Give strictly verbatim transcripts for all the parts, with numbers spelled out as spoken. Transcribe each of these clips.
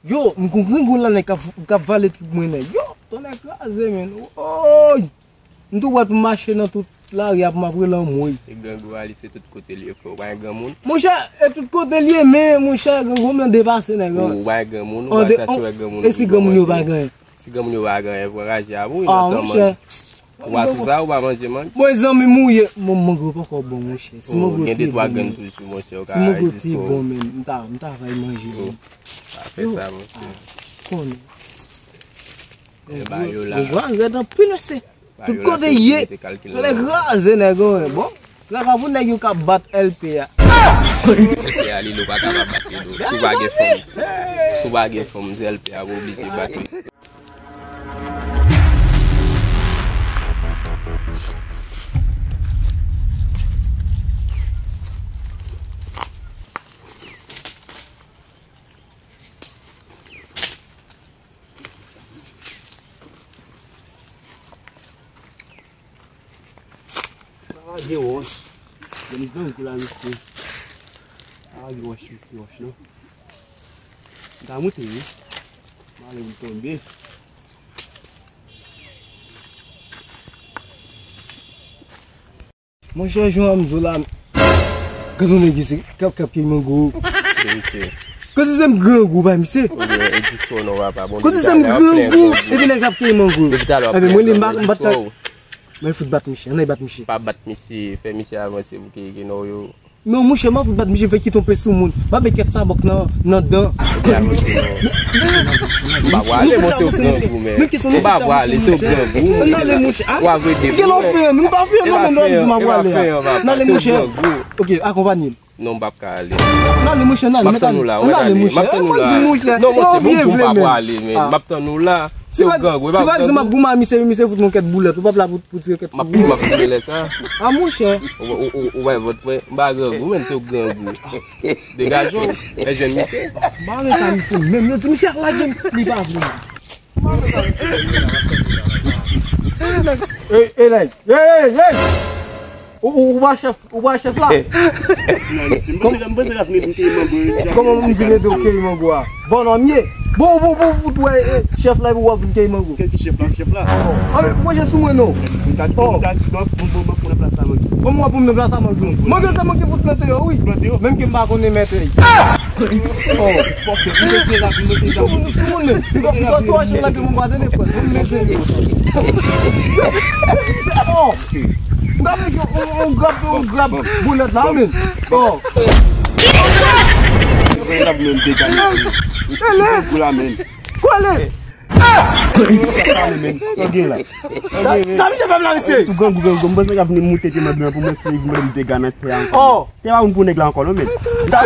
Yo, m gon grangou la nèg k ap, k ap vale trip mwen nèg. Yo, tonnè kraze, men. Oy! M tou pral pou m mache nan tout lari a pou m ap rele anmwey. Se grangou a li, se tout kote li ye, frè. Ou pa gen granmoun? Monchè, e tout kote li ye, men, monchè, grangou m nan depase nèg. Ou pa gen granmoun, ou pa chache wè granmoun. E si granmoun yo pa gen? Si granmoun yo pa gen, pran raje a pou wi nan tan mango. Ou pa sou sa, ou pa manje mango? Mwen zanmi m ou ye, mon mango poko bon, monchè. Si mango te bon, men. Si mango te bon, men, m ta, m ta fè manje, men. Pa fè sa, monchè. Konnen. E ba yo la. Yo rèd anpil, mesye. Tout kote ye. Fè nèg kraze nèg yo, bon. Travay pou nèg yo ka bat L P a. L P a, Lilo pa kapab bat Lilo. Si w pa gen fanm, si w pa gen fanm, se L P a ou oblije bat wi. Lage wòch. Lè m grangou la, mesye. Lage wòch, ti wòch, non. M ta moute, wi. M ale m tonbe. Monchè, jan m di w la, gade yon nèg isi, k ap, k ap kèy mango. Kote se m grangou bay misye? Kote se m grangou epi nèg ap kèy mango? Epi mwen li m pa, m pa t ka. Mwen fout bat misye, ann al bat misye. Pa bat misye, fè misye avanse pou ke, ke non yo. Non, monchè, m ap fout bat misye, m fè kite yon pè sou moun. M ap met kèt sabòk nan, nan dan. Ou pa pwale, monchè, ou grangou, men. Ou pa pwale, se ou grangou. Ann ale, monchè. Ou ap rete. Gen lè w fè, nou pa fè, non, men nou ap di m ap pwale a. Ann ale, monchè. Ok, akonpanye m. Non, m p ap ka ale. Ann ale, monchè, ann ale, mèt ale. Ann ale, monchè. M ap tann ou la, ou mèt ale. Non, monchè, bon, bon, m pa pwale, men. M ap tann ou la. Si pa, si pa egzanp, m ap goumen a misye, misye fout mwen kèk boulèt, ou p ap la pou, pou tire kèk boulèt. M ap, m ap file lè sa. A, monchè. Ou, ou, ou, ou wè vant mwen, m pa grangou, menm si w grangou. Degaje w, e jèn misye. M pa renmen sa misye menm, yo di misye ap lage m, li pa vle. Ey, ey, nèg, ey, ey, ey! Ou, ou, ou pa chèf, ou pa chèf la? Kòman m vin ede w kèy mango a? Bon, non, m ye. Bon, bon, bon, fout wè, e, chèf la, epi w ap vin kèy mango. Kèl ki chèf la, chèf la? Anben, manje sou mwen, non. Kòman w ap pou m nan plas a mango? Mango, se mwen ki fout plante yo, wi. Menm ke m pa konnen mèt. Sou moun, sou moun menm. Li pa, li pa sou machin la ke mwen pa tande, frè. Sou moun menm. M ta mete yon, yon grab, yon grab boulèt la, men. Oh. Ele. Kwele. Sa misye fè m la, mesye? Tou grangou, grangou. M panse y ap vin moute pye mango pou mwen, si li vin mande m dega nan tè a ankò. Oh. Te pa moun pou nèg la ankò, non, men. Te pa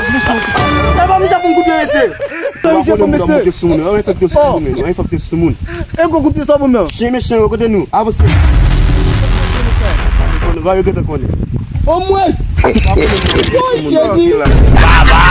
moun pou kout pye, mesye. Te misye pou mesye. Ou enfekte sou moun, ou enfekte sou moun, ou enfekte sou moun. E gwo kout pye sa pou mwen. Chen mechan yo, kote nou? Avanse. Konn va yo gentan konnen. O mwen. Woy, Jezi. Baba.